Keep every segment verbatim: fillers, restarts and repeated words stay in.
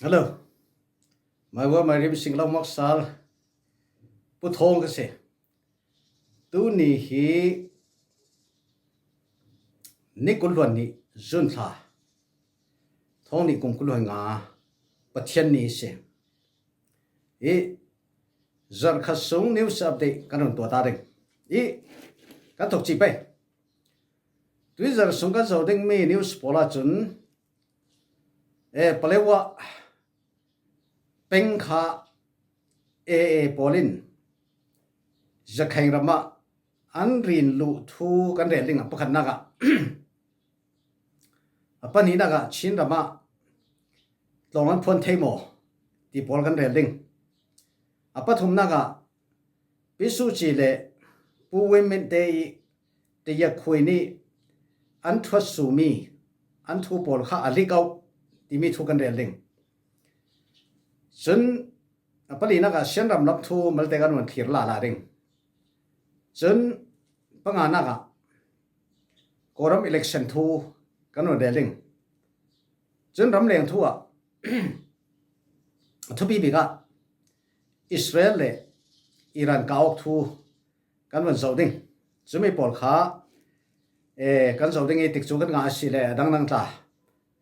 Hello. My word, my dream, Singlau Maksal. Pu Thawng ka si. Tuni hi ni kul hluan ni June thla. Thawng ni kum kul hluan nga Pathian ni si. I zarh khat sung news update kan run tuah ta ding. I kan thok ci pei. Tui zarh sung kan zo ding mi news pawl ah cun, e, Paletwa peng kha A A pawl in Rakhine ram ah an rin luh thu kan rel ding a pakhatnak ah a pahnihnak ah Chin ram ah tlawng an phuan thei maw ti pawl kan rel ding. A pathumnak ah Pi Suci le Pu Win Myint te i Tayakhui nih an thuat sumi an thu pawl kha a lik auh timi thu kan rel ding. Cun a palinak ah Shan ram lam thu malte kan run thlir lala ding. Cun panganak ah Kawlram election thu kan run rel ding. Cun ramleng thu ah a thupi bik ah Israel le Iran kah awk thu kan vun zoh ding. Cumi pawl kha, e, kan zoh ding i tikcu kan ngah a si le a dangdang tla,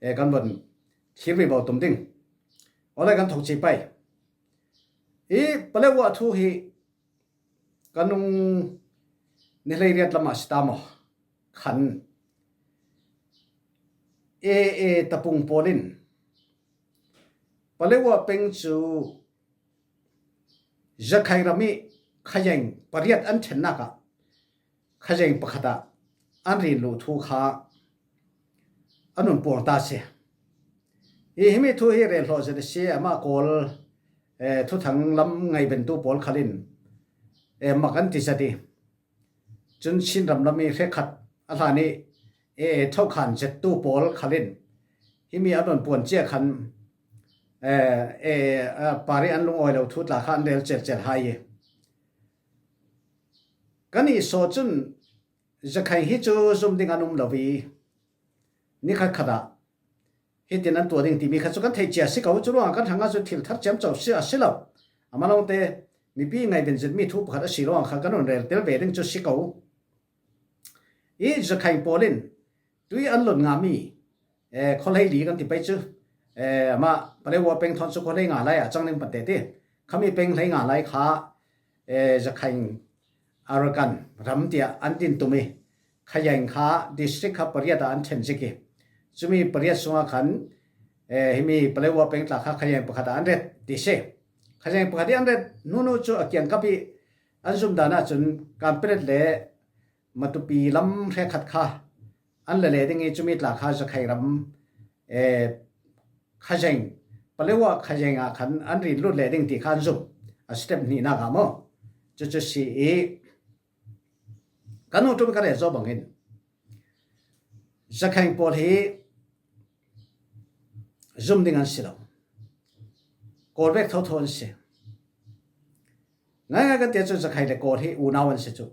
e, kan vun thlir vivo tum ding. Awle kan thok ci pei. I Paletwa thu hi kan nung ni hleiriat lam ah si ta maw? Khan A A tapung pawl in Paletwa peng cu Rakhine ram i khayeng pariat an ṭhennak ah khayeng pakhat ah an rin luh thu kha an run puang ta si. Hi himi thu hi rel hlawh zet a si, amah Kawl, eh, thuthang lam ngaihbentu pawl khal in, eh, mak an ti zat i, cun Chin ram lam i hrekkhat a hlan i, eh, thokhan zettu pawl khal in himi an run puan cia khan, eh, eh, eh, pari an lungawi lo thu tla kha an rel celcel hai i, kan i saw cun Rakhine hi cu zum ding an um lo i, ni khatkhat ah hitin an tuah ding timi kha cu kan theih cia a si ko. Cu ruangah kan hrangah cu thil thar ciamco si a si lo. Amah lawngte mipi ngaihven zetmi thu pakhat a si ruangah kha kan run rel tel ve ding cu si ko. I Rakhine pawl in tui an lon ngahmi, eh, khuahlei li kan ti pei cu, eh, amah Paletwa peng thawn cu khuahlei nga lai ah cang ding pante ti. Khami peng hlei nga lai kha, eh, Rakhine Arakan ram tiah an din tum i, khayeng kha district kha pariat ah an ṭhen zik i, cumi pariat sungah khan, eh, himi Paletwa peng tla kha khayeng pakhat ah an ret ti si. Khayeng pakhat i an ret hnu hnu cu a kiangkap i an zumdan ahcun Kanpetlet le Matupi lam hrekkhat kha an la leh ding i, cumi tla kha Rakhine ram, eh, khazeng, Paletwa khazeng ah khan an rin lut leh ding ti kha an zum. A step hnihnak ah maw? Cucu si i, kan hmuh ṭum ka rel zo bangin Rakhine pawl hi zum ding an si lo. Kawl vek thotho an si. Ngaingai kan ti cu Rakhine le Kawl hi unau an si cu.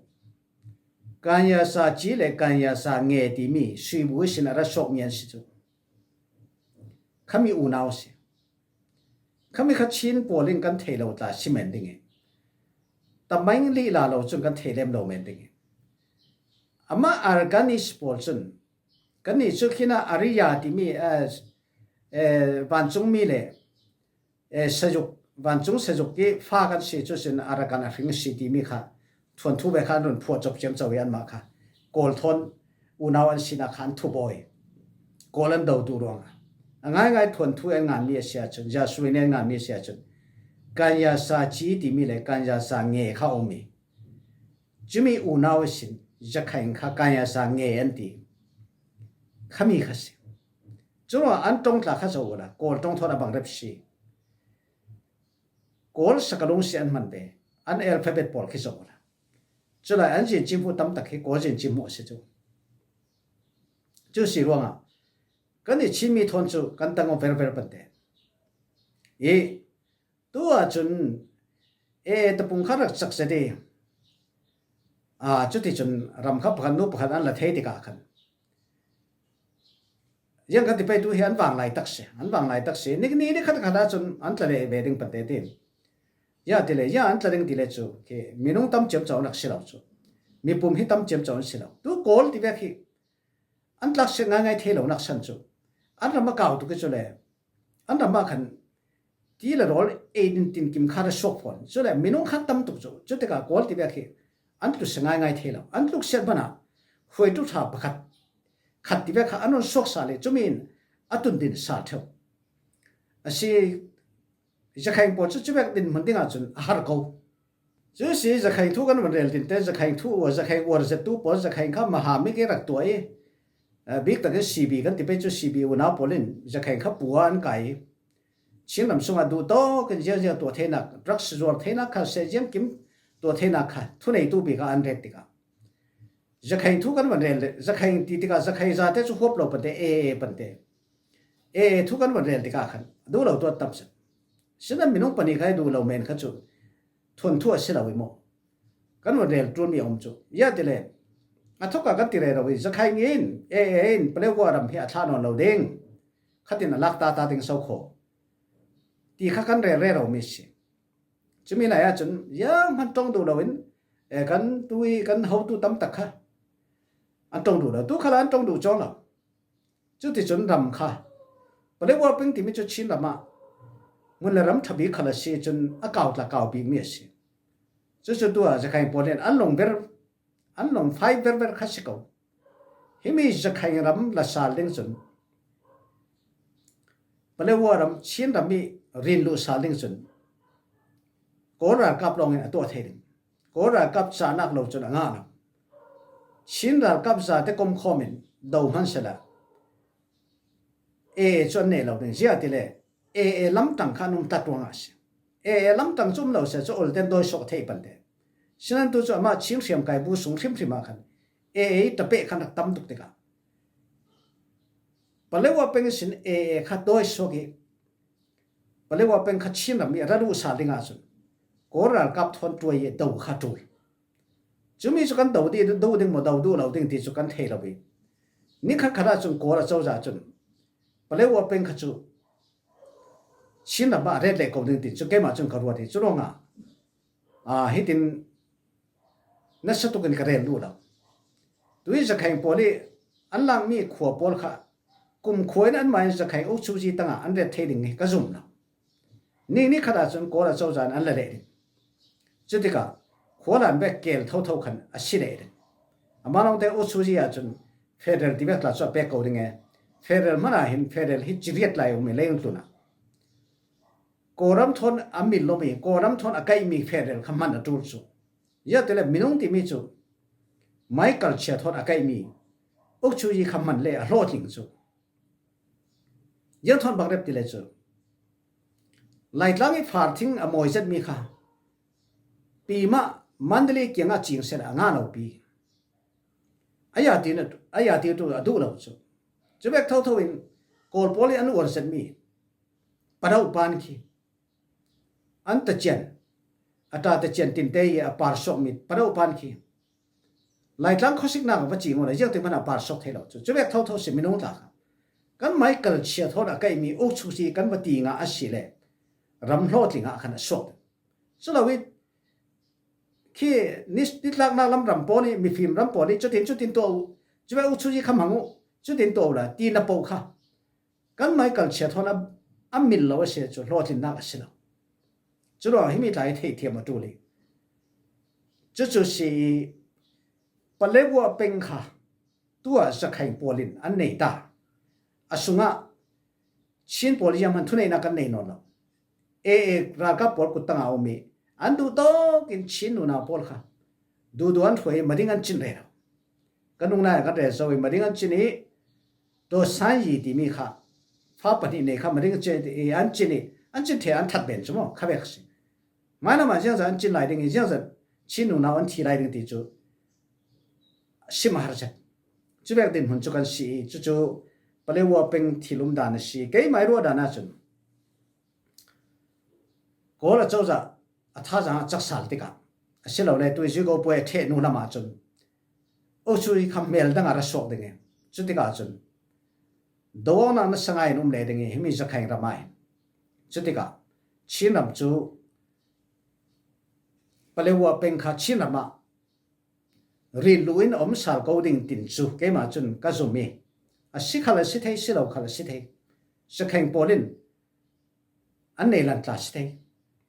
Kanyasa ci le Kanyasa nge timi suibu ihsin a ra suakmi an si cu. Khami unau a si. Khami kha Chin pawl in kan thei lo tla si men ding i, tamang lih la lo cun kan thei lem lo men ding i, amah Arakanese pawl cun kannih cu khin ah Arya timi, eh, eh, vancungmi le, eh, sayuk, vancung sayuk i fa kan si cu sin Arakan a hring si timi kha thuanthu ve kha an run phuah cop ciamco i anmah kha Kawl thawn unau an sinak kha an thubawi. Kawl an do duh ruangah a ngaingai thuanthu an nganmi a si ahcun, Yasurin an nganmi a si ahcun, Kanyasa ci timi le Kanyasa nge kha a um i, cumi unau ihsin Rakhine kha Kanyasa nge an ti. Khami kha si. Curuangah an ṭong tla kha zoh uhla, Kawl ṭong thawn a bang rep si. Kawl sakalung si an hman ve. An alphabet pawl khi zoh uhla, culai an zincim hmuh tam tak hi Kawl zincim hmuh a si cu. Cu si ruangah kan i Chinmi thawn cu kan tang aw verver pante. I tu ahcun, e, tapung kha rak cak zet i, aa, cuticun ram kha pakhat, nu pakhat an la thei tikah khan Ziang ka ti pei tu hi an vang lai tak si, an vang lai tak si. Ni, ni, ni khat khat ah cun an tla leh ve ding pante tin. Ya ti le, ya an tla ding ti le cu, khi minung tam ciamco nak si lo cu. Mipum hi tam ciamco an si lo. Tu Kawl ti vek hi an tlak si ngaingai thei lo nak san cu. An ram a kau tuk i cu le, an ram ah khan ti le rawl ei din tin kim kha ra suak fawn. Cu le minung khan tam tuk cu. Cu tikah Kawl ti vek hi an tlu si ngaingai thei lo. An tluk siat hmanah huai tu ṭha pakhat khat ti vek kha an run suak sal i cumi in a tun din sal ṭheu. A si Zakhaing pawl cu cuvek dinhmun dingah cun a har ko. Cu si Zakhaing thu kan van rel dinte, Zakhaing thu ua, Zakhaing uar zetu pawl, Zakhaing kha maha mi ke rak tuah i, eh, bik takin C B kan ti pei cu C B unau pawl in Zakhaing kha pua an kai i, Chin ram sungah duh tawk in ziangziang tuah theinak, drugs zuar theinak kha, seh ziangkim tuah theinak kha thuneitu bik ah an ret tikah, Zakhaing thu kan van rel le, Zakhaing ti tikah Zakhaing zate cu huap lo pante, A A pante. A A thu kan van rel tikah khan a duh lo tuat tam seh. Sinan minung pahnih kha i duh lo men kha cu thuanthu a si lo i maw? Kan van rel ṭul mi a um cu. Ya ti le, a thawk ah kan ti rero i, Zakhaing in, A A in Paletwa ram hi a thlah nawn lo ding, khatin a lak ta ta ding so khaw ti kha kan rel rero mi si. Cumi lai ah cun zianghman ṭong duh loin, eh, kan tu i kan hotu tam tak kha an ṭong duh lo. Tu khalah an ṭong duh cawng lo. Cuticun ram kha Paletwa peng timi cu Chin ram ah hmun le ram ṭha bik khal a si, cun a kau tla kau bikmi a si. Cucu tu ah Zakhaing pawl in an lung ber, an lung fai verver kha si ko. Himi Zakhaing ram la sal ding cun, Paletwa ram, Chin ram i rin luh sal ding cun, Kawl ralkap lawngin a tuah thei ding. Kawl ralkap cahnak lo cun a ngah lo. Chin ralkap zate komkhawm in do hman sehla, A A cu an neh lo ding. Ziah ti le, A A lamtang kha an um tlat ruangah a si. A A lamtang cu um lo seh cu olten dawi suak thei pante. Sinan tu cu amah Chin hriamkai bu sung hrimhrim ah khan A A tapeh khan rak tam tuk tikah, Paletwa peng ihsin A A kha dawi suak i, Paletwa peng kha Chin ram i a ra luh sal ding ahcun Kawl ralkap thawn ṭuai i do kha ṭul. Cumi cu kan do dih, do ding maw, do duh lo ding ti cu kan thei lo i, ni khat khat ahcun Kawl a cozah cun Paletwa peng kha cu Chin ram ah a ret leh ko ding ti cu keimah cun ka ruat i, cu ruangah, aa, hitin nasa tukin ka rel duh lo. Tui Zakhaing pawl i an lakmi khua pawl kha kum khua in anmah in Zakhaing ukchuzi tangah an ret thei ding hi ka zum lo. Ni, ni khat ahcun Kawl a cozah in an la leh ding. Cutikah khualan vek kel thotho khan a si leh ding. Amah lawngte ukchuzi ahcun federal ti vek tla cu a pek ko ding e. Federal hmanh ah hin federal hi ciriat lai um i lei tlun ah Kawlram thawn a mil lomi, Kawlram thawn a kaihmi federal kha hman a ṭul cu. Ziah ti le minung timi cu Michael Chia thawn a kaihmi ukchuzi kha hman le a hlawhtling cu. Ziang thawn bang rep ti le cu, Laitlang i farthing a mawi zetmi kha pi mah Mandalay kiangah cing sehla a ngah lopi. A ya ti, a ya ti tu a duh lo cu. Cuvek thotho in Kawl pawl i an uar zetmi Padauh pan khi an tacian, a ṭa tacian tinte i a par suakmi Padauh pan khi Laitlang khuasiknak a va cing awla ziangtin hmanh a par suak thei lo cu. Cuvek thotho si minung tla kha. Kan Michael Chia thawn a kaihmi ukchuzi kan va ti ngah a si le ram hlawhtling ah khan a suak. Culo i khi ni, nitlaknak lam ram pawl i, mifim ram pawl i, cutin, cutin tuah u, cuvek ukchuzi kha hmang u, cutin tuah u la, ti na poh kha. Kan Michael Chia thawn a, a mil lo a si cu hlawhtlinnak a si lo. Curuangah himi tla hi theihthiam a ṭul i, cucu si i, Paletwa peng kha tuah Zakhaing pawl in an nei ta. A sungah Chin pawl i zianghman thuneihnak kan nei nawn lo. A A ralkap pawl kut tangah a um i an duh tawk in Chin nunau pawl kha duhduh an hruai i mading an cin rero. Kan nungnai ah kan rel zo i mading an cin i, Daw San Yi timi kha fa pahnih nei kha mading an cin i, an cin i, an cin ṭheh an that ben cu maw kha vek a si. Hmainam ah ziangzat an cin lai ding i, ziangzat Chin nunau an thi lai ding ti cu sim a har zet. Cuvek dinhmun cu kan si i, cucu Paletwa peng thil um dan a si. Keimah i ruah dan ahcun Kawl a cozah a thazaang a cak sal tikah, asilole tui zui ko puai a ṭheh hnu lam ahcun ukchuzi kha hmel dang a ra suak ding i, cutikah cun Dawngna na sangai in um le ding i, himi Zakheng ram ai. Cutika, Chin ram cu Palewa peng kha Chin ram ah rin lu in a um sal ko ding tin cu keimah cun ka zum i, a si khal a si thei, si lo khal a si thei. Zakheng pawl in an nei lan tla si thei.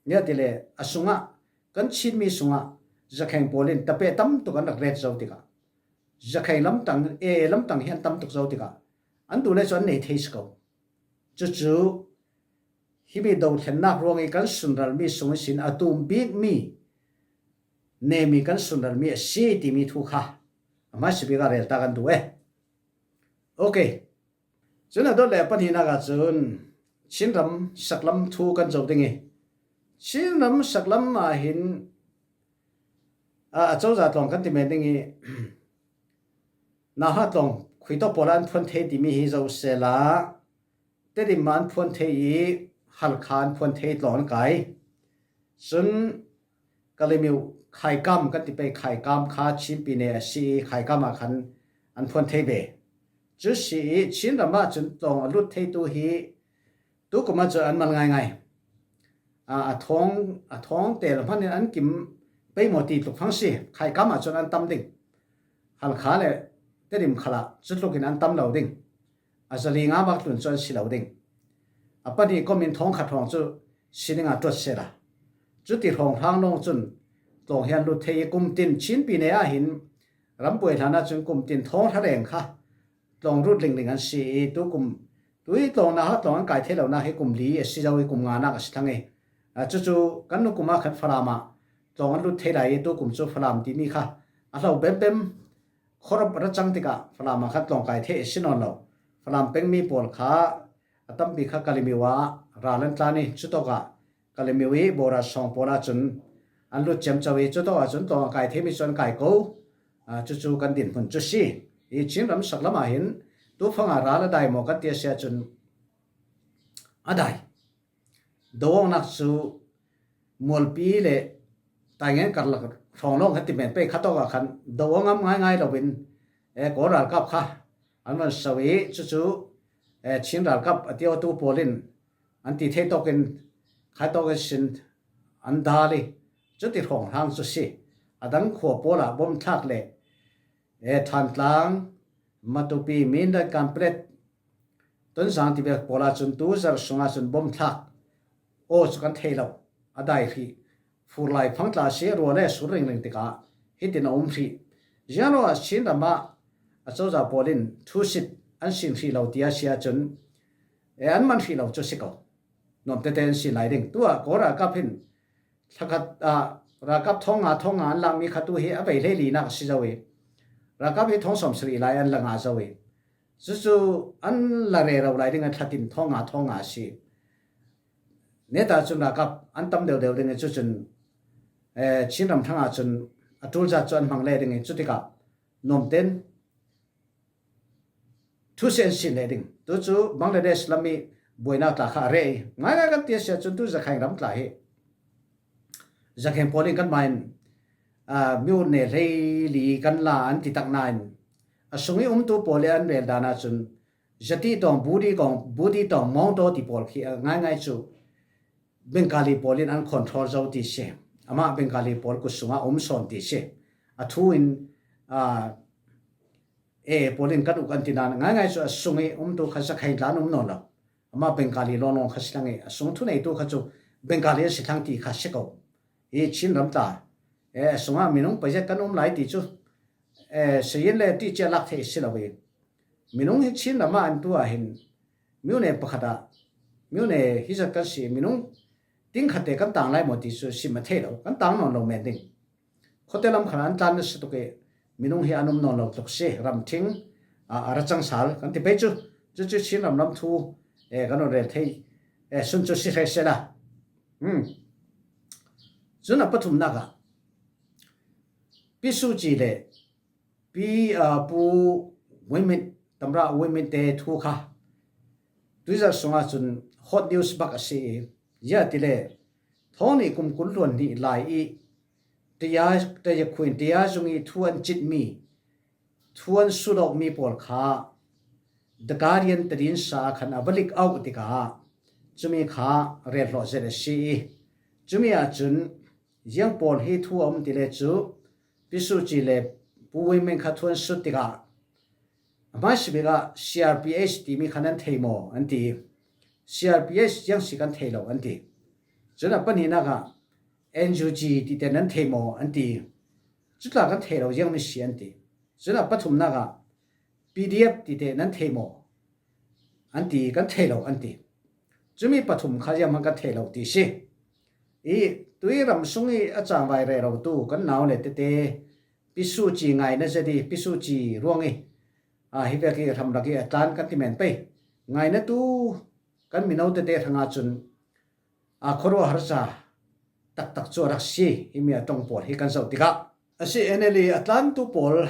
Nia tile a sungah, kan Chinmi sungah Zakheng pawl in tapeh tam tuk an rak ret zo tikah, Zakheng lamtang, A A lamtang hi an tam tuk zo tikah, an duh le cu an nei thei si ko. Cucu himi dothlennak ruang i kan sunralmi sung ihsin a tum bikmi nemi kan sunralmi a si timi thu kha a hmaisabik ah rel ta kan duh e. Okay. Cun a dawt le a pahnihnak ah cun Chinram saklam thu kan zoh ding i, Chinram saklam ah hin, a, a cozah tlawng kan ti men ding i, Naha tlawng khuitawk pawl ah an phuan thei timi hi zo sehla, Tedim ah an phuan thei i, Halkha an phuan thei tlawng an kai. Cun Kalimiu Khaikam kan ti pei, Khaikam kha Chinpi ne a si i, Khaikam ah khan an phuan thei ve. Cu si i, Chinram ah cun tlawng a lut theitu hi tukum ah cun an mal ngaingai. A, a thawng, a thawng tel hmanh in an kim pei maw ti tluk fang si. Khaikam ah cun an tam ding. Halkha le Tedim khal ah cu tluk in an tam lo ding. A zali nga bak tlun cu an si lo ding. A pahnih kom in thawng khat hrawng cu si dingah tuat sehla, cuti hrawng hrawng lawng cun tlawng hi an lut thei i, kum tin Chinpi ne ah hin rampuai hlan ah cun kum tin thawng hra reng kha tlawng rut lingling an si i, tukum, tui tlawng naha tlawng an kai thei lonak hi kum li a si zo i, kum nganak a si thlang i, a, cucu kan nu kum ah khan Falam ah tlawng an lut thei lai i, tukum cu Falam timi kha a hlo bembem. Khuarap ra cang tikah Falam ah khan tlawng kai thei a si nawn lo. Falam pengmi pawl kha a tampi kha Kalimiu ah ral an tlan i, cutawk ah Kalimiu i Bora sawng pawl ah cun an lut ciamco i, cutawk ah cun tlawng a kai theimi cu an kai ko. Aa, cucu kan dinhmun cu si. I Chinram saklam ah hin tufang ah ral a dai maw kan ti a si ahcun a dai. Dawngnak cu Mualpi le Taingen karlak hrawng lawng kan ti men pei kha tawk ah khan do a ngam ngaingai loin, eh, Kawl ralkap kha an van so i, cucu, eh, Chin ralkap a ti awtu pawl in an ti thei tawkin khai tawk ihsin an dal i, cuti hrawng hlang cu si. A dang khua pawl ah bom thlak le, eh, Thantlang, Matupi, Mindat, Kanpetlet, Tonzang ti vek pawl ah cun tu zarh sungah cun bom thlak aw cu kan thei lo. A dai hrih. Fur lai phang tla a si, rua le sur ringring tikah hitin a um hrih. Ziangruangah Chin ram ah a cozah pawl in thusit an sin hrih lo ti a si ahcun, e, an man hrih lo cu si ko. Nuam tete an sin lai ding. Tuah Kawl ralkap hin thlakhat, ah, ralkap thawng nga, thawng nga an lakmi kha tu hi a vei hleilinak a si zo i, ralkap hi thawng sawm sarih lai an la nga zo i, cucu an la rero lai ding a thlatin thawng nga, thawng nga a si. Neta cun ralkap an tam deuh deuh ding i, cucun, eh, Chin ramthang ah cun a ṭul zat cu an hmang le ding i, cutikah nuamten thusi an sin le ding. Tu cu Bangladesh lam i buainak tla kha a reh i, ngaingai kan ti a si ahcun tu Zakheng ram tla hi Zakheng pawl in kanmah in, aa, miu ne hleili kan la an ti tak nain, a sung i umtu pawl i an rel dan ahcun Zati tawng, Budi tawng, Budi tawng, Mawngtaw ti pawl khi a ngaingai cu Bengali pawl in an control zo ti si. Amah Bengali pawl kut sungah a um sawn ti si. A thu in, aa, e, pawl in kan uk an ti nain ngaingai cu a sung i umtu kha Zakheng tla an um nawn lo. Amah Bengali lawnglawng kha si thlang i, a sung thuneitu kha cu Bengali a si thlang ti kha si ko. Hi Chin ram tla, e, a sungah minung pazet kan um lai ti cu, e, sayin le ti cia lak theih si lo i, minung hi Chin ram ah an tu ah hin, miu ne pakhat ah, miu ne hi zat kan si, minung ting khat te kan tang lai maw ti cu sim a thei lo, kan tang nawn lo men ding. Khuate lam khan an tlan nasa tuk i, minung hi an um nawn lo tluk si, ramṭhing, a, a ra cang sal kan ti pei cu, cucu Chin ram lam thu, e, kan rel thei, e, sun cu si hrei sela. Hmm. Cun a pathumnak ah Pi Su Ci le Pi, aa, Pu Win Myint, Tamra Win Myint te thu kha tuizarh sungah cun hot news bak a si i, ziah tile thawng nih kum kul hluan hnih lai i taya, taya khuin taya zung i thu an citmi, thu an sulawkmi pawl kha The Guardian tadinsa khan a va leak out tikah cumi kha relhlawh zet a si i, cumi ahcun ziang pawl hi thu a um ti le cu Pi Suu Kyi le Pu Win Myint kha thu an sut tikah, a hmaisabik ah C R P H timi kha nan thei maw an ti. C R P H ziang si kan thei lo an ti. Cun a pahnihnak ah N U G tite nan thei maw an ti. Cutla kan thei lo, ziang mi si an ti. Cun a pathumnak ah P D F tite nan thei maw an ti, kan thei lo an ti. Cumi pathum kha zianghman kan thei lo ti si. I tui ram sung i a cangvai rerotu kan nau le tete Pi Suu Kyi ngaina zet i Pi Suu Kyi ruang i, a, hi vek i hramlak i a tlan kan ti men pei. Ngaina tu kan mino tete hrangah cun, a, khuaruahhar ca taktak cu a rak si. Himi a ṭong pawl hi kan zoh tikah a si. N L D a tlantu pawl,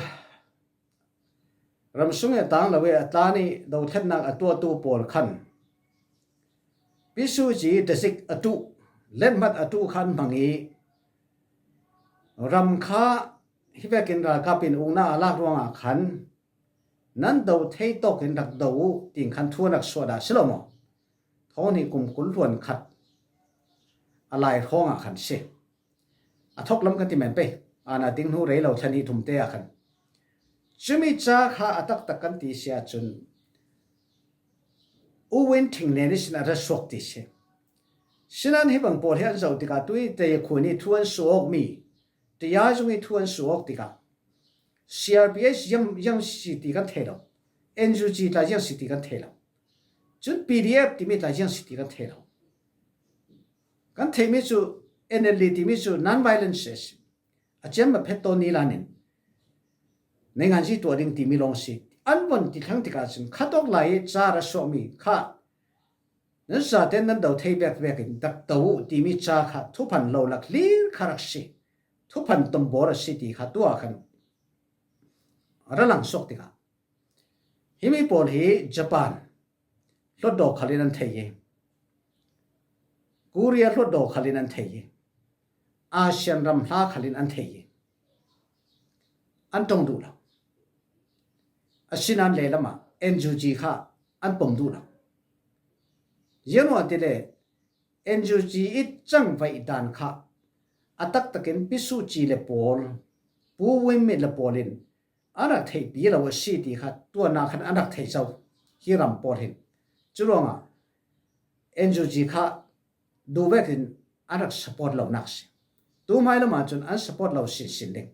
ram sung i a tang lo i a tlan i dothlennak a tuahtu pawl khan Pi Suu Kyi dazik a ṭuh, lethmat a ṭuh kha an hmang i, ram kha hi vekin ralkap in uknak a lak ruangah khan nan do thei tawk in rak do uh, tiin khan thu an rak suah dah si lo maw? Thawng hnih kum kul hluan khat a lai hrawngah khan si. A thawk lam kan ti men pei. Ana ting hnu rei lo thla hnih thum te ah khan. Cumi ca kha a taktak kan ti si ahcun U Win Ṭhing Nen ihsin a ra suak ti si. Sinan hi bang pawl hi an zoh tikah tui te khun i thu an suak mi, tayazung i thu an suak tikah C R P H ziang, ziang si ti kan thei lo. N U G tla ziang si ti kan thei lo. Cun P D F timi tla ziang si ti kan thei lo. Kan theihmi cu N L D timi cu non-violence a si. A ciam a phet tawn ni lanin nainganzi tuah ding timi lawng si. An von ti thlang tikah cun khatawk lai i ca ra suakmi kha nan zate nan do thei vek vekin rak do uh timi ca kha thuphan lo lak hlir kha rak si. Thuphan tombor a si ti kha tuah khan ra lang suak tikah himi pawl hi Japan hluttaw khal in an thei i, Korea hluttaw khal in an thei i, Asian ram hla khal in an thei i, an ṭong duh lo. Asinan lehlam ah N U G kha an pom duh lo. Ziangruangah tile N U G i cangvaih dan kha a taktakin Pi Suu Kyi le pawl, Pu Win Myint le pawl in an rak theihpi lo a si ti kha tuannak khan an rak thei co hi ram pawl hin. Curuangah N U G kha duh vekin an rak support lonak si. Tu hmai lamah cun an support lo sinsin ding.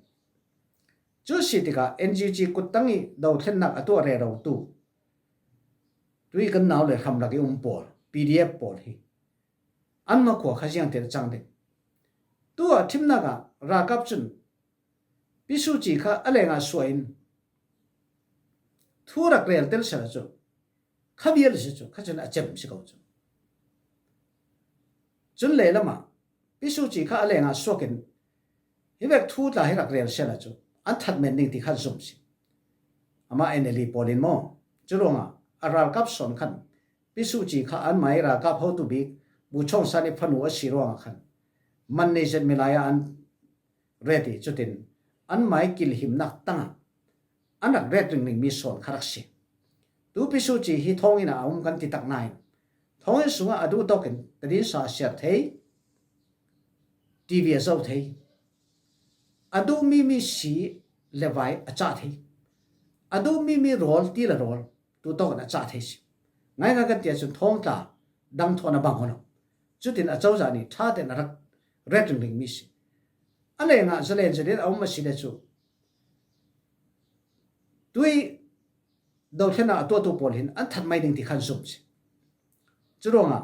Cu si tikah N U G kuttang i dothlennak a tuah rero tu tui kan nau le hramlak i um pawl, P D F pawl hi an makhua kha ziangtin a cang ding. Tu a ṭhimnak ah ralkap cun Pi Suu Kyi kha a lengah suah in thu rak rel tel sal cu kha vial si cu kha cun a cem si ko cu. Cun lehlam ah Pi Suu Kyi kha a lengah suak in hi vek thu tla hi rak rel sal cu an that men ding ti khan zum si. Amah N L D pawl in maw? Curuangah a ralkap sawn khan Pi Suu Kyi kha anmah i ralkap hotu bik Bu Chaung San i fanu a si ruangah khan man nei zet milai ah an ret i cutin anmah i kilhimnak tangah an rak ret ringring mi sawn kha rak si. Tu Pi Suu Kyi hi thawnginn ah a um kan ti tak nain thawnginn sungah a duh tawkin tadinsa a siar thei, T V a zoh thei, a duhmi mi si le vai a cah thei, a duhmi mi rawl ti le rawl tu tawkin a cah thei si. Ngaingai kan ti ahcun thawngtla dang thawn a bang aw lo. Cutin a cozah nih ṭha tein a rak ret ringring mi si. A lengah zalen zalen a um a si le cu tui dothlennak a tuahtu pawl hin an that mai ding ti khan zum si. Curuangah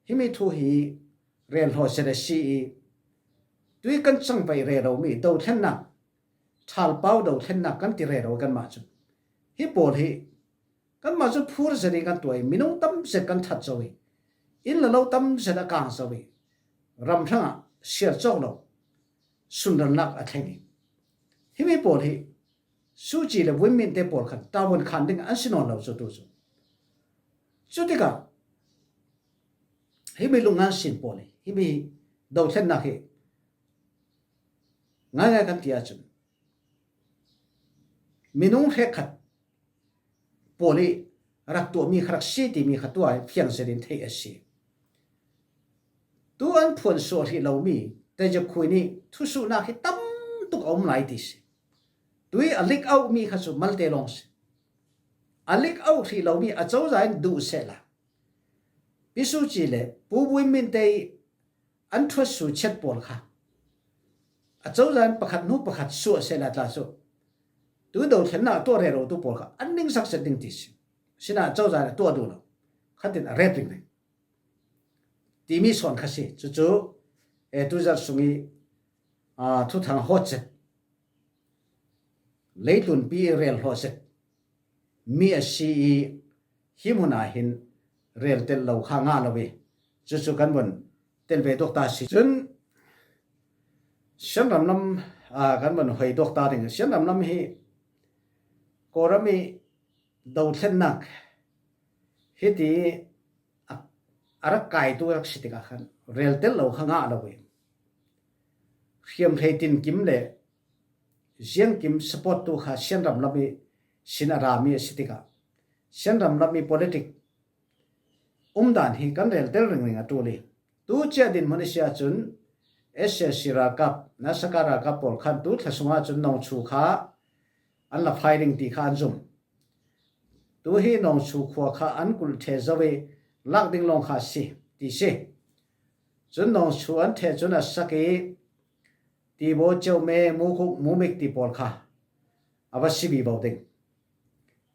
himi thu hi relhlawh zet a si i tui kan cangvaih rero mi dothlennak, ṭhalpau dothlennak kan ti rero kanmah cu hi pawl hi kanmah cu phur zet i kan tuah i minung tam zet kan that zo i inn le lo tam zet a kang zo i ram hrangah siar cawk lo sunralnak a thleng i himi pawl hi Suu Kyi le Win Myint te pawl khan ṭavuan khan ding an si nawn lo cu tu cu. Cutikah himi lungngan sin pawl hi, himi dothlennak hi ngaingai kan ti ahcun minung hrekkhat pawl i rak tuahmi kha rak si timi kha tua fiang zetin theih a si. Tu an phuansuah hrih lomi Tejakhui nih thusuhnak hi tam tuk a um lai ti si. Tui a leak out mi kha cu malte lawng si. A leak out hrih lomi a cozah in duh sehla Pi Su Ci le Pu Buin Min te an thuat su chet pawl kha a cozah in pakhat hnu pakhat suah sehla tla cu tu dothlennak tuah rero tu pawl kha an ningsak zet ding ti si. Sinah cozah in a tuah duh lo. Khatin a rep ringring timi sawn kha si. Cucu, eh, tuzat sung i, ah, thuthang hawt zet, leitlunpi i rel hlawh zet mi a si i, hi hmun ah hin rel tel lo kha ngah lo i, cucu kan vun tel ve duak ta si. Cun Shan ram lam, ah, kan vun hoi duak ta ding. Shan ram lam hi Kawlram i dothlennak hiti a, a rak kaitu rak si tikah khan rel tel lo kha ngah lo i, hriamhrei tin kim le ziangkim support tu kha Shan ram lam i sin a rami a si tikah Shan ram lam i politic umdan hi kan rel tel ringring a ṭul i, tu cia dinhmun i si ahcun S A C ralkap, Nasaka ralkap pawl khan tu thla sungah cun Nongchu kha an la fai ding ti kha an zum. Tu hi Nongchu khua kha an kulh ṭheh zo i lak ding lawng kha a si ti si. Cun Nongchu an ṭheh cun a sak i Tibaw, Ceume, Mukuk, Mumik ti pawl kha a va si vivo ding.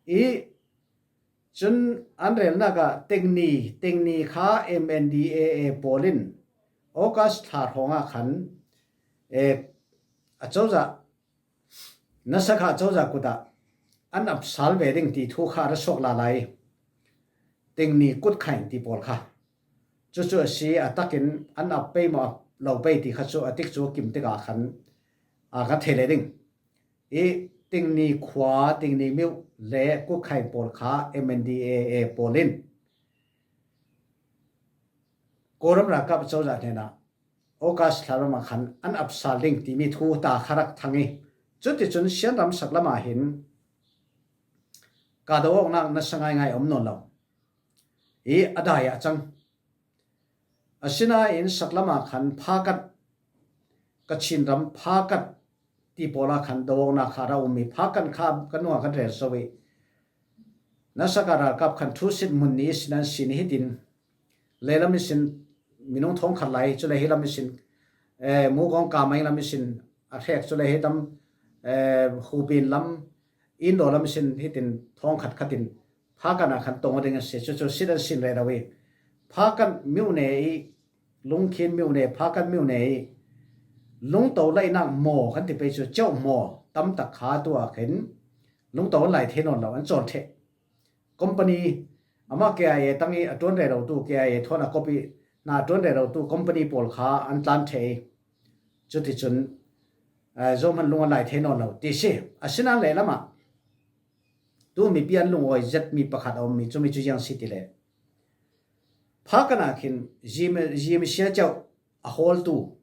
I cun an relnak ah Tengni, Tengni kha M N D A A pawl in August thla hrawng ah khan, eh, a cozah, Nasaka cozah kut ah an ap sal ve ding ti thu kha a ra suak lala i Tengni, Kutkhain ti pawl kha. Cucu a si, a takin an ap pei maw, ap lo pei ti kha cu a tik cu kim tikah khan a ka thei le ding. I Tengni khua, Tengni miu le Kutkhain pawl kha M N D A A pawl in Kawlram ralkap cozah hnenah August thla ram ah khan an ap sal ding timi thu ta kha rak thang i, cuticun Shan ram sak lam ah hin ka do awknak nasa ngaingai a um nawn lo i a dai ah a cang. Asinain sak lam ah khan Phakan, Kachin ram Phakan ti pawl ah khan do awknak kha a ra um i, Phakan kha kan hnuah kan rel zo i, Nasaka ralkap khan thu sin hmun ni ihsin an sin i hitin, leilam ihsin minung thawngkhat lai, cule hi lam ihsin, eh, Mugawng Kamai lam ihsin a hrek, cule hi lam, eh, Hupin lam, Indo lam ihsin hitin thawngkhat khatin Phakan ah khan tong aw ding a si. Cucu sit an sin rero i, Phakan miu ne i, Lungkhin miu ne, Phakan miu ne i, lungto laihnak maw kan ti pei cu, ceuh maw tam tak kha tu ah khin lungto an lai thei nawn lo, an cawn ṭheh. Company, amah K I A tang i a ṭuan rero tu, K I A thawn a kop i hna a ṭuan rero tu company pawl kha an tlan ṭheh i, cuticun, eh, zohman lung an lai thei nawn lo ti si. Asinain leilam ah tu mipi an lungawi zetmi pakhat a ummi, cumi cu ziang si ti le, Phakan ah khin Zim-, Zimisia ceuh a hawltu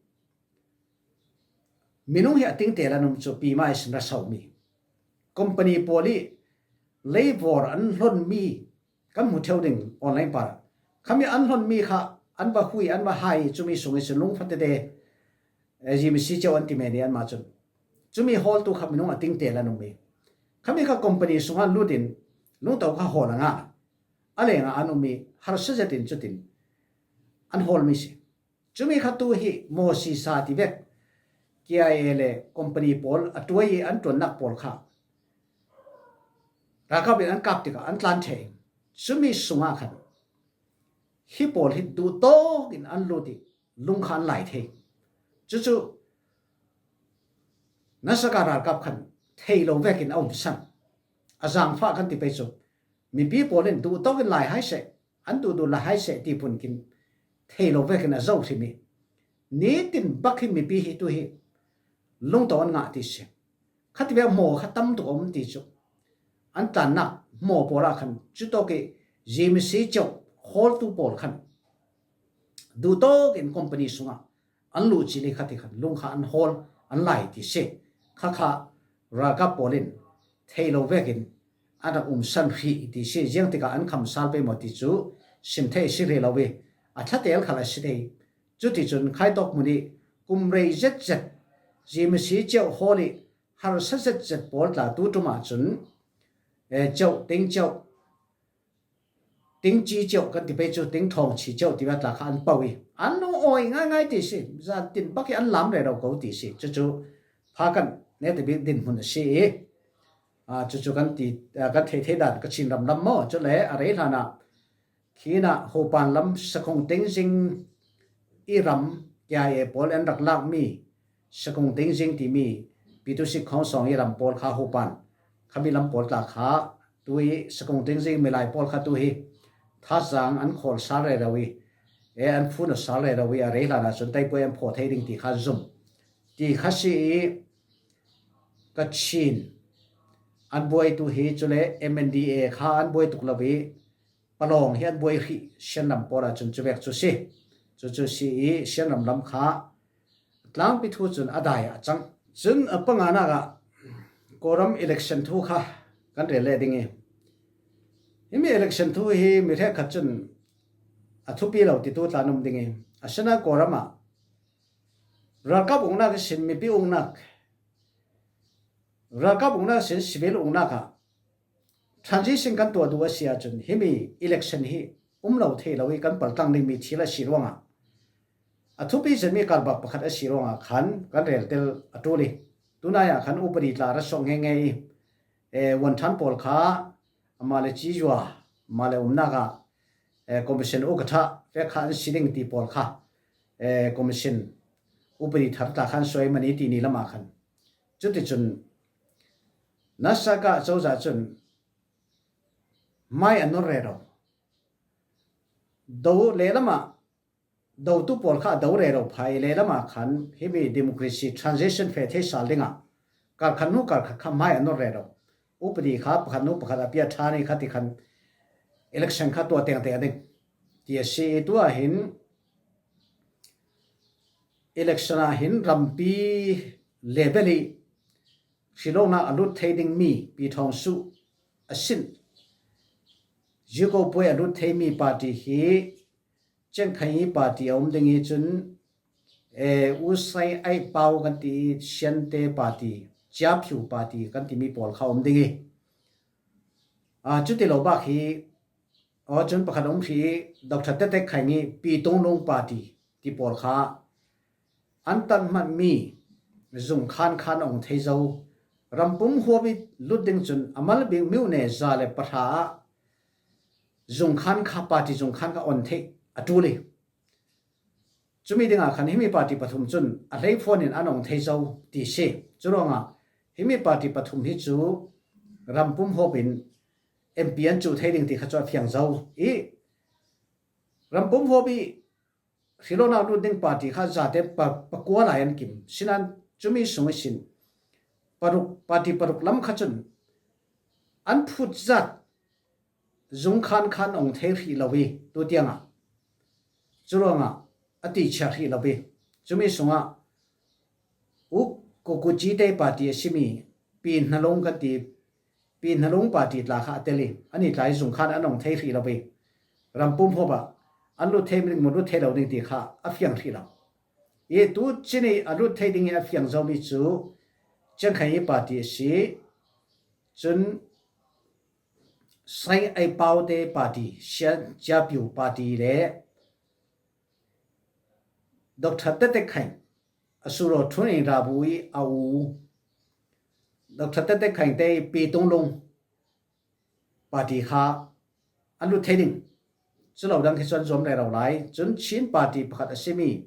minung hi a tingtel an um cu, pi mah ihsin ra somi company pawl i leivor an hlonmi kan hmu ṭheu ding online par ah. Khami an hlonmi kha an va hui, an va hai i, cumi sung ihsin lungfak tete, eh, Zimisia ceuh an ti men i anmah cun. Cumi hawltu kha minung a tingtel an um i, khami kha company sungah lut in lungto kha hawl a ngah. A lengah an um i, harsa zetin cutin an hawlmi si. Cumi kha tu hi maw sisa ti vek K I A le company pawl a ṭuai i an ṭuannak pawl kha ralkap in an kap tikah an tlan ṭheh i, cumi sungah khan hi pawl hi duhtawk in an lut i lung kha an lai thei. Cucu Nasaka ralkap khan thei lo vekin a umsan. A zaangfah kan ti pei cu, mipi pawl in duhtawk in lai hai seh, an duhduh lai hai seh ti phun khin thei lo vekin a zoh hrim i, nitin bak hi mipi hi tu hi lungto an ngah ti si. Khativek maw kha tam tuk a um ti cu, an tlannak maw pawl ah khan cutawk i Zimisia ceuh hawltu pawl khan duhtawk in company sungah an luh cil i khat i khan lung kha an hawl, an lai ti si. Khakha ralkap pawl in thei lo vekin an rak umsan hrih ti si, ziang tikah an khamsal pei maw ti cu sim thei si rih lo i, a thlatel khal a si thei. Cuticun khaitawk hmun i kum rei zetzet, zimasi ceuh hawl i harsa zetzet pawl tla tu ṭum ahcun, eh, ceuh, ting ceuh, ting ci ceuh kan ti pei cu ting ṭhawng ci ceuh ti tla kha an po i an lungawi ngaingai ti si, zan tin bak i an lam rero ko ti si. Cucu pha kan netabik dinhmun a si i, aa, cucu kan ti, aa, kan theih theih dan ka Chin ram lam maw? Cule a rei hlanah khinah Hopan lam Sakong Tengzing i ram K I A pawl an rak lakmi Sakong Tengzing timi Pitusik Khawngsawng i ram pawl kha Hopan khami lam pawl tla kha tu i Sakong Tengzing milai pawl kha tu hi Thazang an khawl sal rero i, e, an fun a sal rero i a rei hlanah cun taipuai an phaw thei ding ti kha zum ti kha si i, ka Chin an buai tu hi cule M N D A kha an buai tuk lo i, palawng hi an buai hrih Shan ram pawl ahcun cuvek cu si. Cucu si i Shan ram lam kha tlangpi thu cun a dai ah a cang. Cun a panganak ah Kawlram election thu kha kan rel leh ding i, himi election thu hi mi hrekkhat cun a thupi lo titu tla an um ding i, asinain Kawlram ah ralkap uknak ihsin mipi uknak, ralkap uknak ihsin civil uknak ah transition kan tuah duh a si ahcun himi election hi um lo thei lo i kan paltlang dingmi thil a si ruangah, a thupi zetmi karbak pakhat a si ruangah khan kan rel tel a ṭul i, tunai ah khan upadi tla a ra suak ngenge i, eh, Wanṭhan pawl kha amah le cizua, amah le umnak ah, eh, commission ukatha vek kha an si ding ti pawl kha, eh, commission upadi thar tla khan suai mani ti ni lamah khan. Cuticun nasa ka cozah cun hmai a nor rero. Do lehlamah, dotu pawl kha a do rero phai lehlamah khan himi democracy transition feh thei sal dingah karkhat hnu karkhat kha hmai a nor rero. Upadi kha pakhat hnu pakhat a pia ṭhan i kha ti khan election kha tuah tengteng ding ti a si i, tu ah hin election ah hin rampi level i hrilawknak a lut thei dingmi pi thawng suh a sin. Ziko puai a lut theimi party hi Cengkhayi party a um ding i cun, eh, Usai Ai Pau kan ti i Siante party, Ciaphiu party kan timi pawl kha a um ding i, ah, cuti lo bak hi, aw, cun pakhat a um hrih i Doctor Tetek Khaing i Pi Tunglung party ti pawl kha an tan hmanmi zungkhan khan a ong thei zo. Rampum huap i lut ding cun a mal bik miu ne za le pahra ah zungkhan kha, party zungkhan kha on theih a ṭul i, cumi dingah khan himi party pathum cun a hleifuan in an ong thei zo ti si. Curuangah himi party pathum hi cu rampum huap in M P an cuh thei ding ti kha cu a fiang zo i, rampum huap i hrilawknak lut ding party kha zate pa, pakua lai an kim. Sinan cumi sung ihsin paruk, party paruk lam kha cun an phut zat zungkhan khan ong thei hrih lo i, tu tiangah curuangah a tichia hrih lo i, cumi sungah U Kukuci te party a simi Pi Hnalung kan ti, Pi Hnalung party tla kha a tel i, ani tla i zungkhan an ong thei hrih lo i, rampum huap ah an lut thei ding maw, lut thei lo ding ti kha a fiang hrih lo. I tu cini a lut thei ding i a fiang zomi cu Cengkhayi party a si. Cun Sai Ai Pau te party, Sian Ciapiu party le Doctor Tetek Khaing, a suro Thun Ing Rabu i a u Doctor Tetek Khaing te i Pi Tunglung party kha an lut thei ding. Cu lo dang khi cu an zuam rero lai. Cun Chin party pakhat a simi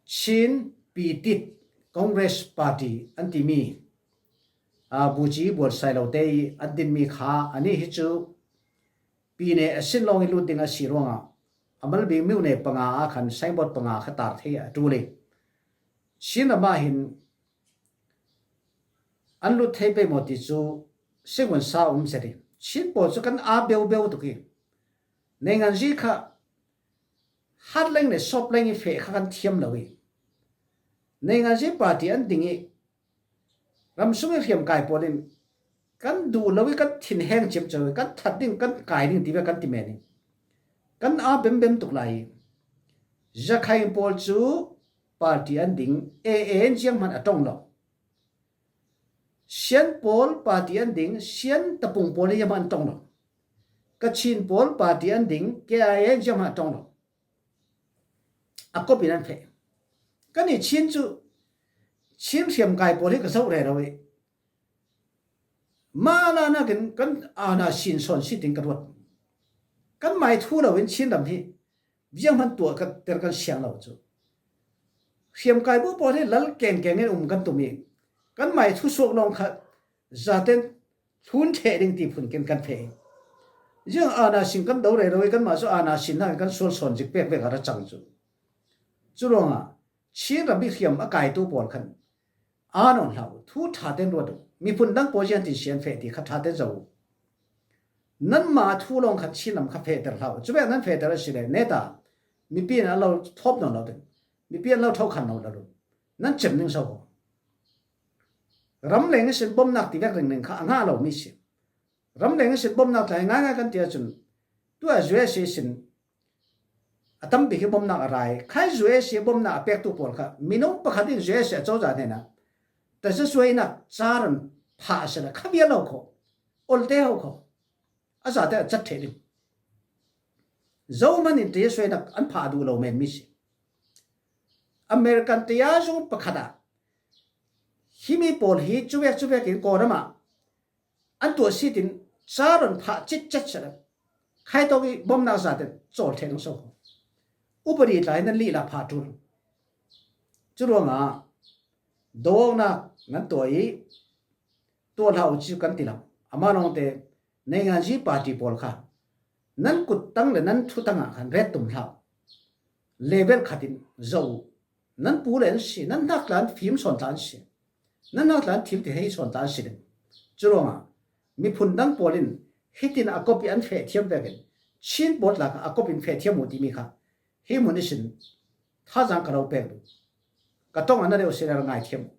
Chin Pitit Congress Party an timi, aa, Buci Buansai lo te i an dinmi kha anih hi cu pi ne a sin lawng i lut ding a si ruangah a mal bik miu ne panga ah khan signboard panga kha tar thei a ṭul i, Chin ram ah hin an lut thei pei maw ti cu sikunsa a um zet i, Chin pawl cu kan aa beubeu tuk i, neinganzi kha hatleng le sawpleng i feh kha kan thiam lo i, neinganzi party an ding i, ram sung i hriamkai pawl in Kan duh lo i kan thinheng ciamco i, kan that ding, kan kai ding tiva kan ti men i, kan a bembem tuk lai i, Rakhine pawl cu party an ding, A A in zianghman a ṭong lo. Shan pawl party an ding, Shan tapung pawl hi zianghman an ṭong lo. Kachin pawl party an ding, K I A in zianghman a ṭong lo. A kop in an feh. Kan i Chin cu, Chin hriamkai pawl hi ka zoh rero i, mah la nakin kan ana sin sawn si ding ka ruat. Kan mai thu lo in Chin ram hi zianghman tuah ka ter kan siang lo cu. Hriamkai bu pawl hi lal kengkeng in um kan tum i, kan mai thu suak lawng kha zaten hlun theh ding ti phun kin kan feh i, ziang ana sin kan do rero i, kanmah cu ana sin nakin kan sual sawn zik pek vek a ra cang cu. Cu ruangah Chin ram i hriam a kaitu pawl khan a nawn hlah u, thu ṭha ten ruat u, miphun dang pawl ziangtin sian feh ti kha ṭha ten zoh u. Nanmah thu lawng khan Chin ram kha fehter hlah u. Cuvek nan fehter a si le neta mipi in an lo thawp nawn lo ding, mipi an lo ṭhokhan lo lo ding, nan cem ding so haw. Ramleng ihsin bomnak ti vek ringring kha a ngah lo mi si. Ramleng ihsin bomnak tlai ngaingai kan ti ahcun, tu a U S ihsin a tampi khi bomnak a ra i, khai U S bomnak a pektu pawl kha minung pakhat in U S a cozah hnenah tazazuainak car an phah a si le kha bia lo kho, olte ho kho, a zate a cat ṭheh ding. Zohman in tazazuainak an phah duh lo men mi si. American taya zung pakhat ah himi pawl hi cuvek cuvek in Kawlram ah an tuah si tin car an phah citcet si le khai tawk i bomnak zate cawl ṭheh ding so kho. Upadi tlai nan lih la phah ṭul. Cu ruangah dawngnak nan tuah i tuah hlah u ci kan ti lo. Amah lawngte nainganzi party pawl kha nan kuttang le nan thutang ah khan ret tum hlah u. Level khat in zoh u. Nan pu le an si, nan hnak tla an fim sawn tla an si, nan hnak tla an thil ti hei sawn tla an si ding. Cu ruangah miphun dang pawl in hitin a kop i an feh thiam vekin Chin pawl tla kha a kop in feh thiam u timi kha hi mun ihsin thazaang ka lo pek duh. Ka tong a na deuh si le ra ngai thiam u.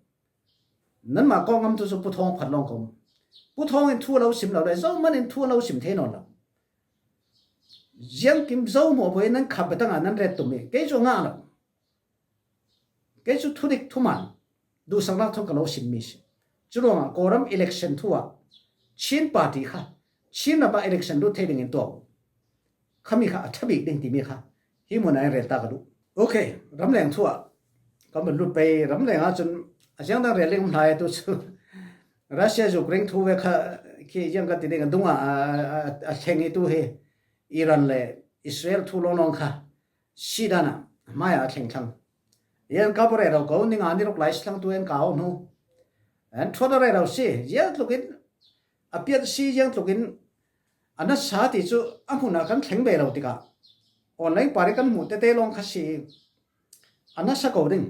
Nanmah kawngam tu cu Pu Thawng phat lawng ka um. Pu Thawng in thu a lo sim lo le, zohman in thu a lo sim thei nawn lo. Ziangkim zo hmuahhmuah in nan kham biatang ah nan ret tum i, kei cu a ngah lo. Kei cu thudik thuman, duhsaknak thawng ka lo simmi si. Cu ruangah Kawlram election thu ah Chin party kha Chin ram ah election lut thei dingin tuah u. Khami kha a ṭha bik ding timi kha hi hmun ah in rel ta ka duh. Okay, ramleng thu ah kan vun lut pei. Ramleng ah cun a ziangdang rel ding um hna i tu cu Russia Ukraine thu ve kha khi ziang kan ti ding a dungah a, a, a, a thleng i tu hi Iran le Israel thu lawnglawng kha sihdan ah hmai ah a thleng thlang. Yan kap rero ko, ni nga ni ruk lai si thlang tu yan ka au hnu. An thuat a rero si, ziang tlukin a piat si, ziang tlukin a nasa ti cu a hmun ah kan thleng ve lo tikah online par i kan hmuh tete lawng kha si i a nasa ko ding.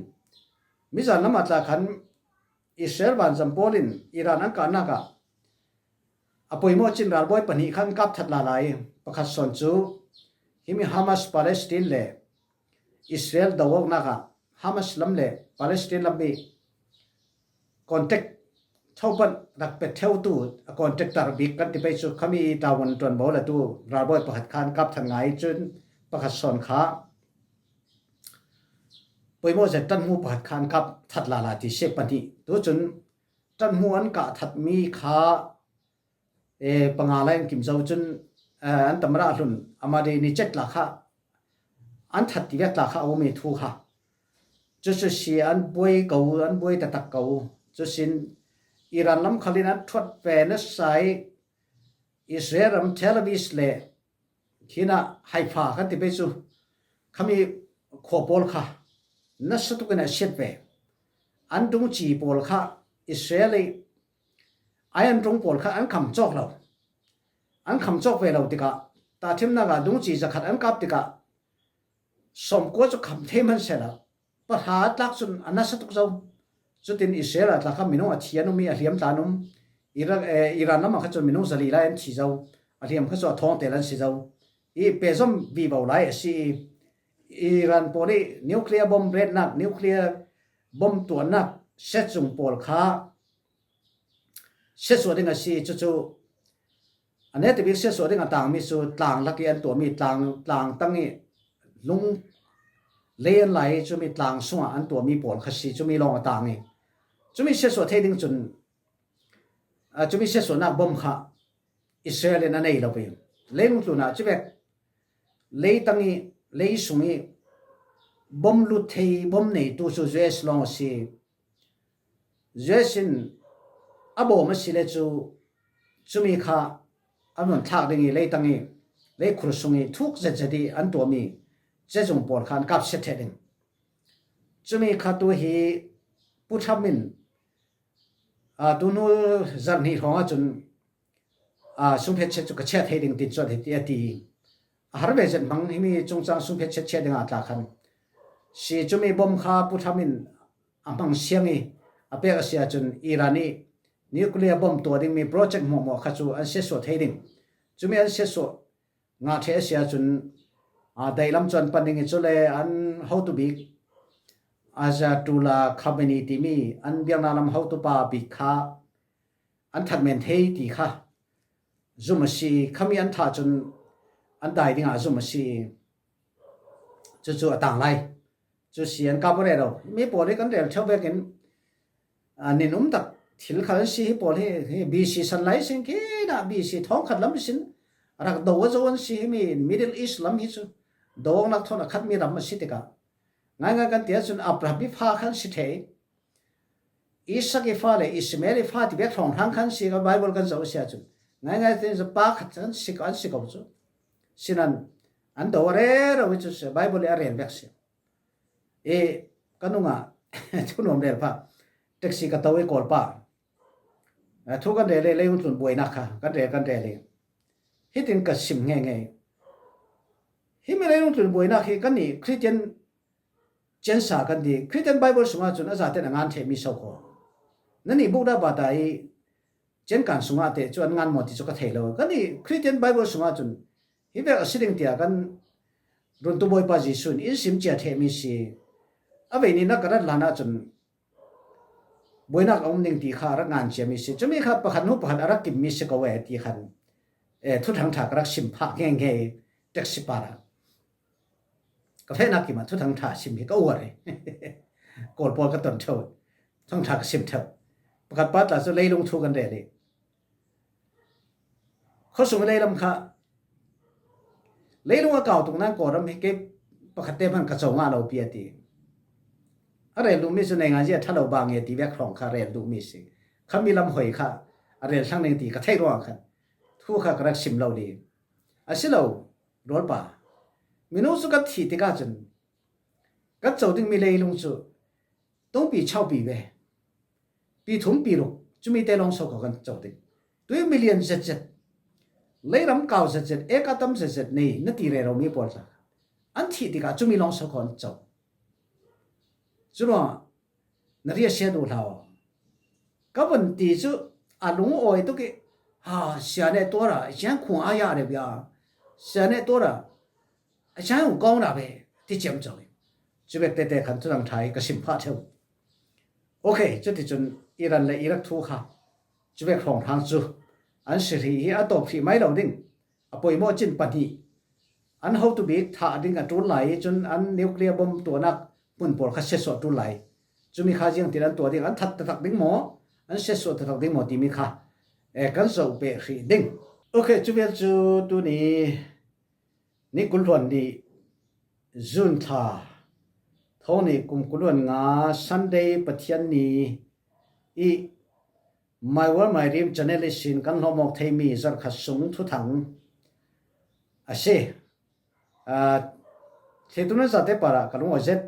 Mizan lam ah tla khan Israel vanzam pawl in Iran an kahnak ah a poimawh cin ralbawi pahnih kha an kap that lala i pakhat sawn cu himi Hamas Palestine le Israel do awknak ah Hamas lam le Palestine lam i contact thopanh rak pe theutu a contractor bik kan ti pei cu khami i tavuan ṭuanvo le tu ralbawi pakhat kha an kap that ngai cun pakhat sawn kha poimawh zet ṭanhmu pakhat kha an kap that lala ti si pahnih. Tu cun ṭanhmu an kah thatmi kha, eh, panga lai an kim zo cun, eh, an tamara a hlun, Ahmadinejad tla kha an that ti vek tla kha a um i thu kha. Cucu si an buai ko, an buai taktak ko. Cusin Iran lam khal in an thuat ve nasa i Israel ram Tel Aviv le khinah Haifa kan ti pei cu khami khua pawl kha nasa tukin a siat ve. An dungci pawl kha Israel i ai an ṭung pawl kha an kham cawk lo. An kham cawk ve lo tikah tahṭhimnak ah dungci zakhat an kap tikah sawmkua cu kham thei hman sehla pahra a tlak cun a nasa tuk zo. Cutin Israel ah tla kha minung a thi an um i a hliam tla an um. Iran, eh, Iran lam ah kha cun minung zali lai an thi zo. A hliam kha cu a thawngte an si zo. I pehzom vivo lai a si i Iran pawl i nuclear bomb retnak, nuclear bomb tuahnak set zung pawl kha siatsuah ding a si. Cucu a neta bik siatsuah ding a tangmi cu tlang lak i an tuahmi, tlang, tlang tang i lung lei an lai i cumi tlang sungah an tuahmi pawl kha si, cumi lawng a tang i cumi siatsuah thei ding cun, a, cumi siatsuahnak bom kha Israel in a nei lo i, leilung tlunah cuvek leitang i, lei sung i bom lut thei, bom neitu cu U S lawng a si. U S in a bawm a si le cu, cumi kha an vun thlak ding i, leitang i, leikhur sung i thuk zetzet i an tuahmi cezung pawl kha an kapsiat ṭheh ding. Cumi kha tu hi Pu Trump in, aa, tu hnu zarh hnih hrawng ahcun, aa, sungphet chiat cu ka chiah thei ding tin cuat hi ti a ti. A har ve zet hmang himi cungcang sungphet chiat chiah dingah tla khan si. Cumi bom kha Pu Trump in a hmang siang i a pek a si ahcun Iran i nuclear bom tuah dingmi project hmuahhmuah kha cu an siatsuah thei ding. Cumi an siatsuah ngah ṭheh a si ahcun, aa, daihlam cu an pan ding i, cule an hotu bik Ayatollah Khamenei timi an biaknak lam hotupa bik kha an that men thei ti kha zum a si. Khami an thah cun an dai dingah zum a si. Cucu a tang lai. Cu si an kap aw rero. Mi pawl hi kan rel ṭheu vekin, aa, nin um tak thil khal an si hi pawl hi, hi B C san lai sin khi dah B C thawngkhat lam sin rak do a zo an si himi Middle East lam hi cu do awknak thawn a khatmi ram a si tikah ngaingai kan ti ahcun Abraham i fa khan si ṭheh i, Isak i fa le Ishmael i fa ti bek hrawnghrang khan si kha Bible kan zoh a si ahcun ngaingai tein pa khat an si ko, an si ko cu sinan an do a rero i cu si Bible i a rel bek si. I ka nungah thunuam rel pah, taxi ka to i Kawlpa, a, thu kan rel i leilung tlun buainak kha kan rel, kan rel i hitin ka sim ngeingei. Himi leilung tlun buainak hi kannih Christian ciansa kan ti, Christian Bible sungah cun a zaten a ngan ṭhehmi so kho. Nannih Buddha bata i ciankan sungah teh cu an ngan maw ti cu ka thei lo. Kannih Christian Bible sungah cun hi vek a si ding tiah kan runtu Bawipa Jesuh in in sim cia ṭhehmi si. A veini na ka rat hlan ahcun buainak a um ding ti kha a rak ngan ciami si. Cumi kha pakhat hnu pakhat a rak kimmi si ko e ti khan, eh, thuthang ṭha ka rak sim phah ngeingei taxi parah. Ka fehnak kim ah thuthang ṭha sim hi ka uar i Kawl pawl ka ton ṭheu, thuthang ṭha ka sim ṭheu. Pakhat pa tla cu leilung thu kan rel i khuasung leilam kha leilung a kau tuk nan Kawlram hi kei pakhat te hman ka co ngah lo pi a ti. A rel duhmi cu nei ngai zia ṭha lo ba nge ti vek hrawng kha rel duhmi si. Khami lam hoi kha a rel thlang ding ti ka theih ruangah khan thu kha ka rak sim lo ding. A si lo, rualpa. Minu cu kan thih tikah cun kan co dingmi leilung cu tungpi chaupi ve, pi thum pi ruk, cumi te lawng so kho kan co ding. Tui million zetzet, leiram kau zetzet, eka tam zetzet nei na ti rero mi pawl tla an thih tikah cumi lawng so kho an co. Curuangah na riahsia duh hlah aw. Ka vun ti cu a lung awi tuk i, ha, siane tuara, sian khung a ya re bia, siane tuara, a sian u kong ra ve, ti ciamco i. Cubek tete khan thuthang ṭha i ka sim phah ṭheu. Ok, cuticun Iran le Iraq thu kha cubek hrawnghrang cu an si hrih hi a tawp hrih mai lo ding. A poimawh cin pahnih an hotu bik thah ding a ṭul lai i cun an nuclear bomb tuahnak hmun pawl kha siatsuah ṭul lai. Cumi kha ziangtin an tuah ding, an that taktak ding maw, an siatsuah taktak ding maw timi kha, eh, kan zoh peh hrih ding. Ok, cuvel cu tuni ni kul hluan nih June thla, thawng nih kum kul hluan nga Sunday Pathian ni i My World My Dream channel ihsin kan hlawhmawk theimi zarhkhat sung thuthang a si. Aa, thlitu nan zate parah ka lungawi zet.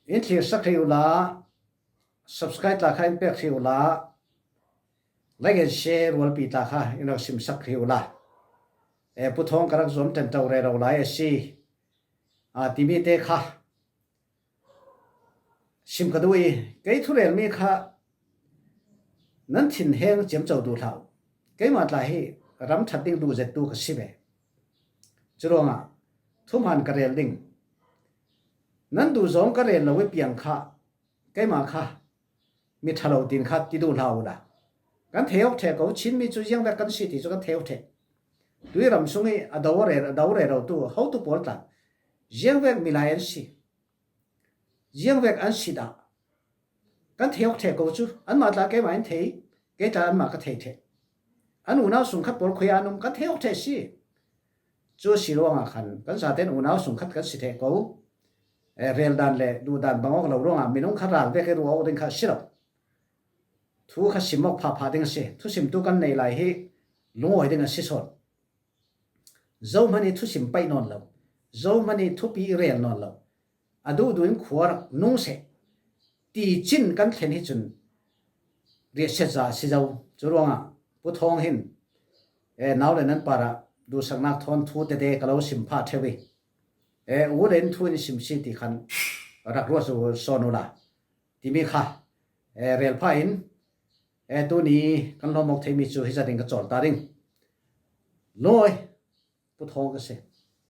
In thlirsak hrih uhla, subscribe tla kha in pek hrih uhla, like and share rualpi tla kha in rak simsak hrih uhla. E, Pu Thawng ka rak zuam ṭanṭo rero lai a si. Aa, timi te kha sim ka duh i, kei thurelmi kha nan thinheng ciamco duh hlah uh. Keimah tla hi ram ṭhat ding duh zettu ka si ve. Curuangah thuhman ka rel ding. Nan duh zawng ka rel lo i piang kha, keimah kha mi ṭha lo tin kha ti duh hlah uhla. Kan thei awk ṭheh ko, Chinmi cu ziangvek kan si ti cu kan thei awk ṭheh. Tui ram sung i a do rero, a do rero tu hotu pawl tla ziangvek milai an si. Ziangvek an si dah kan thei awk ṭheh ko cu. Anmah tla keimah in thei, kei tla anmah ka thei ṭheh. An unau sungkhat pawl khuia an um kan thei awk ṭheh si. Cu si ruangah khan kan zaten unau sungkhat kan si ṭheh ko. Eh, rel dan le duh dan bang awk lo ruangah minung kha ral vek i ruah awk ding kha a si lo. Thu kha sim awk phah phah ding a si. Thusimtu kan nei lai hi lungawi ding a si sawn. Zohman i thusim paih nawn lo, Zohman i thupi i rel nawn lo, a duhduh in khua rak nung seh ti cin kan thlen hi cun riahsiat za a si zo. Cu ruangah Pu Thawng hin, eh, nau le nan parah duhsaknak thawn thu tete ka lo sim phah ṭheu i, eh, u le in thu in sim si ti khan rak ruat zo sawn ula timi kha, eh, rel phah in, eh, tuni kan hlawm awk theimi cu hi zatin ka cawl ta ding. Lawi, Pu Thawng ka si.